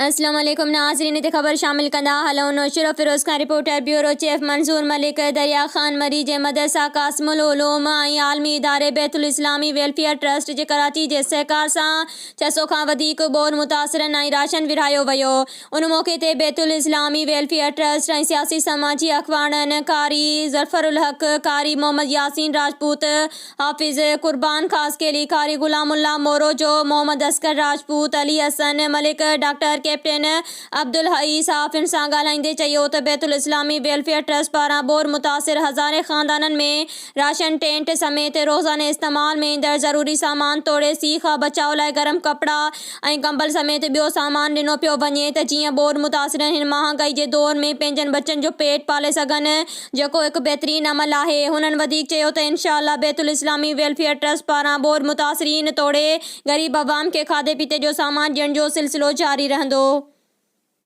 اسلام عليڪم ناظرين هتي خبر شامل ڪندا هلون نوشهروفيروز کان reporter bureau chief Manzoor Malik Darya Khan Marri جي مدرسه قاسم العلوم ۽ عالمي اداري بيت الاسلامي ويلفيئر ٽرسٽ جي ڪراچي جي سهڪار سان 600 کان وڌيڪ ٻوڏ متاثرن ۽ راشن ورهايو ويو ان موقعي تي بيت الاسلامي ويلفيئر ٽرسٽ ۽ سياسي سماجي اڳواڻن قاري ظفر الحق، قاري محمد ياسين راجپوت، حافظ قربان خاصخيلي، قاري غلام الله موروجو، محمد اصغر راجپوت، علي حسن ملڪ، ڊاڪٽر ڪئپٽن عبدالحئي صحافين سان ڳالهائيندي چيو ته بيت الاسلامي ويلفيئر ٽرسٽ پاران ٻوڏ متاثر هزارين خاندانن ۾ راشن ٽينٽ سميت روزاني استعمال ۾ ايندڙ ضروري سامان توڙي سيء کان بچاء لاء گرم ڪپڙا ۽ ڪمبل سميت ٻيو سامان ڏنو پيو وڃي ته جيئن ٻوڏ متاثرين هن مهانگائي جي دور ۾ پنهنجن ٻچن جو پيٽ پالي سگهن جيڪو هڪ بهترين عمل آهي. هنن وڌيڪ چيو ته انشاء الله بيت الاسلامي ويلفيئر ٽرسٽ پاران ٻوڏ متاثرين توڙي غريب عوام کي کاڌي پيتي جو سامان ڏيڻ جو سلسلو جاري رهندو.